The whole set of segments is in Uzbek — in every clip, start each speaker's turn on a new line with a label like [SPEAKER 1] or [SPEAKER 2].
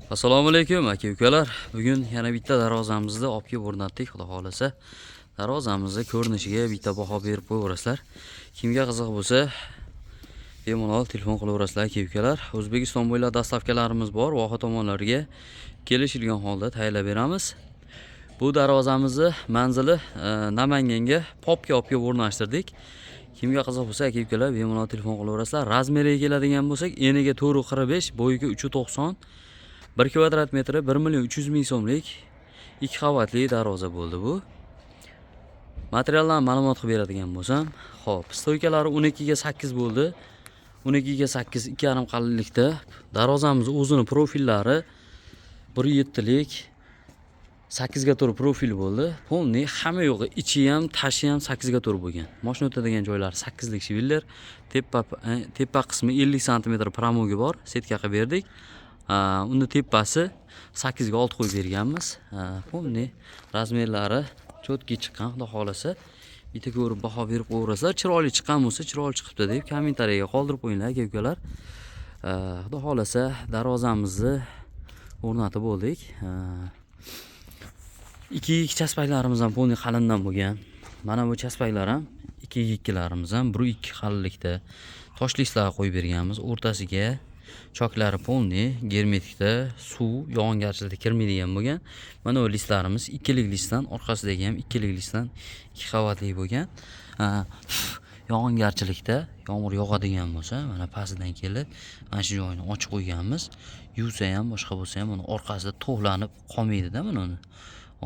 [SPEAKER 1] Assalomu alaykum aka ukalar. Bugun yana bitta darvozamizni olib kelib o'rnatdik, xudo xohlasa. Darvozamizni ko'rinishiga bitta baho berib qo'yaverasizlar. Kimga qiziq bo'lsa, bemalol telefon qilaverasizlar aka ukalar. O'zbekiston bo'ylab доставка larimiz bor. Voha tomonlariga kelishilgan holda tayyorlab beramiz. Bu darvozamizni manzili Namanganga Popga olib kelib o'rnashtirdik. Kimga qiziq bo'lsa aka ukalar bemalol telefon qilaverasizlar. Размер iga keladigan bo'lsak, eniga 4.45, bo'yiga 3.90. 1 kvadrat metri 1 million 300 ming so'mlik ikki qavatli darvoza bo'ldi bu. Materialdan ma'lumot qilib beradigan bo'lsam, xo'p, стойка lari 12 ga 8 bo'ldi. 12 ga 8 2,5 qalinlikda. Darvozamiz o'zini profillari 1.7 lik 8 ga 4 profil bo'ldi. Полный hamma yo'g'i, ichi ham, tashi ham 8 ga 4 bo'lgan. Mashina o'tadigan joylari 8 lik швеллер, tepa qismi 50 sm промок i bor, сетка qilib berdik. Uni tepasi 8 ga 6 qo'yib berganmiz. Полный размер lari чётко chiqqan, xudo xohlasa. Bitta ko'rib baho berib qo'yaverasizlar. Chiroyli chiqqan bo'lsa, chiroyli chiqibdi deb kommentariyaga qoldirib qo'yinglar aka ukalar. Xudo xohlasa darvozamizni o'rnatib bo'ldik. Ikki ikki chaspaklarimiz ham полный qalindan bo'lgan. Mana bu chaspaklar ham, ikki ikkilarimiz ham 1.2 qalinlikda tosh listlar qo'yib berganmiz. O'rtasiga choklari полный germetikda, suv yog'ingarchilikda kirmaydigan bo'lgan. Mana bu listlarimiz ikkilik listdan, orqasidagi ham ikkilik listdan, ikki qavatli bo'lgan. Yog'ingarchilikda yomg'ir yog'adigan bo'lsa, mana pastidan kelib mana shu joyini ochib qo'yganmiz. Yuvsa ham, boshqa bo'lsa ham uni orqasida to'g'lanib qolmaydida, mana uni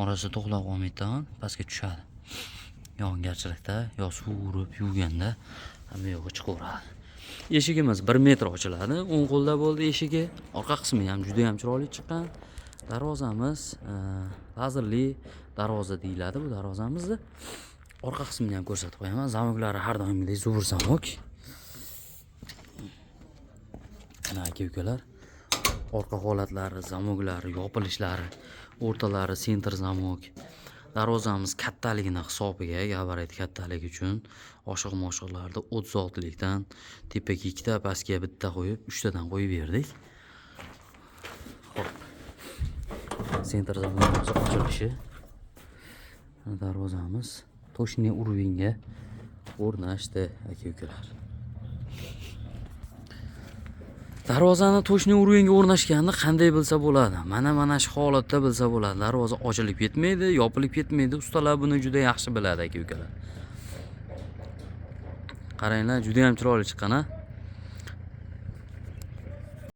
[SPEAKER 1] orasida to'g'lanib qolmaydi, pastga tushadi. Yog'ingarchilikda yo suv urib yuvganda hamma yog'i chiqaveradi. Eshigimiz 1 metr ochiladi. O'ng qo'lda bo'ldi eshigi. Orqa qismi ham juda ham chiroyli chiqqan. Darvozamiz lazerli darvoza deyiladi bu darvozamizni. Orqa qismini ham ko'rsatib qo'yaman. Замок lari har doimgidek zo'r замок. Mana aka ukalar, orqa holatlari, замок lari, yopilishlari, o'rtalari центр замок. Darvozamiz kattaligini hisobiga, gabarit kattaligi uchun oshiq moshiqlarda 36 likdan tepaga ikkita, pastga bitta qo'yib, uchtadan qo'yib berdik. Xo'p. Центр замок imiz ochilishi. Mana darvozamiz точный уровень ga o'rnashdi aka ukalar. Darvozani точный уровень ga o'rnashganini qanday bilsa bo'ladi? Mana shu holatda bilsa bo'ladi. Darvoza ochilib ketmaydi, yopilib ketmaydi. Ustalar buni juda yaxshi biladi aka ukalar. Qaranglar, juda ham chiroyli chiqqan a.